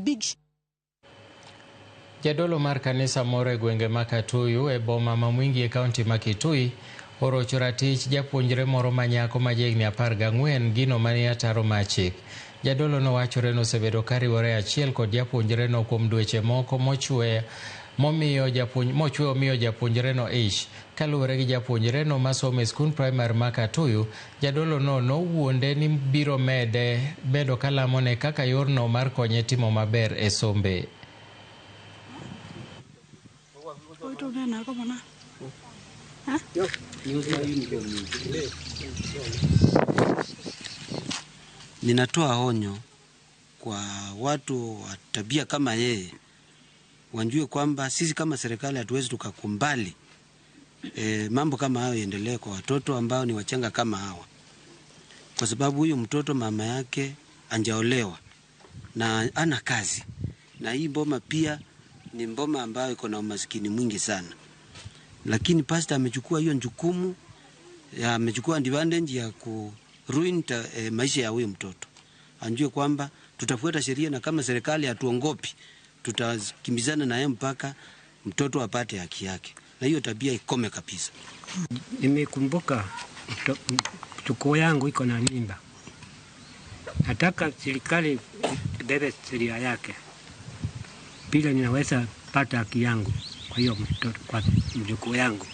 big Jadolo mar kanisa moro e gwenge ma Katuyu e boma ma Mwingi e kaunti ma Kitui orocho ratich japuonjre moro ma nyako ma jahigni 14 gino manie ataro mar chik. Jadolo no wachore ni osebedo kariwore achiel kod japuonjre no kuom dweche moko mochwe momiyo japuonj mochwe omiyo japuonjre no ich. Kaluwore gi japuonjre no masomo e skund primary ma Katuyu, jadolo no nowuonde ni biro mede bedo kalamone kaka yorno mar konye timo maber e sombe. Ninatoa onyo kwa watu wa tabia kama yeye, wajue kwamba sisi kama serikali hatuwezi tukakumbali mambo kama hayo yaendelee kwa watoto ambao ni wachanga kama hawa, kwa sababu huyu mtoto mama yake anjaolewa na ana kazi, na hii mboma pia ni mboma ambayo iko na umaskini mwingi sana, lakini pastor amechukua hiyo jukumu, amechukua advantage ya ku ruin maisha ya huyu mtoto. Anjue kwamba tutafuata sheria na kama serikali hatuongopi, tutakimbizana naye mpaka mtoto apate haki yake, na hiyo tabia ikome kabisa. Nimekumbuka mjukuu yangu iko na mimba, nataka serikali ibebe sheria yake, bila ninaweza pata haki yangu kwa hiyo mtoto, kwa mjukuu yangu.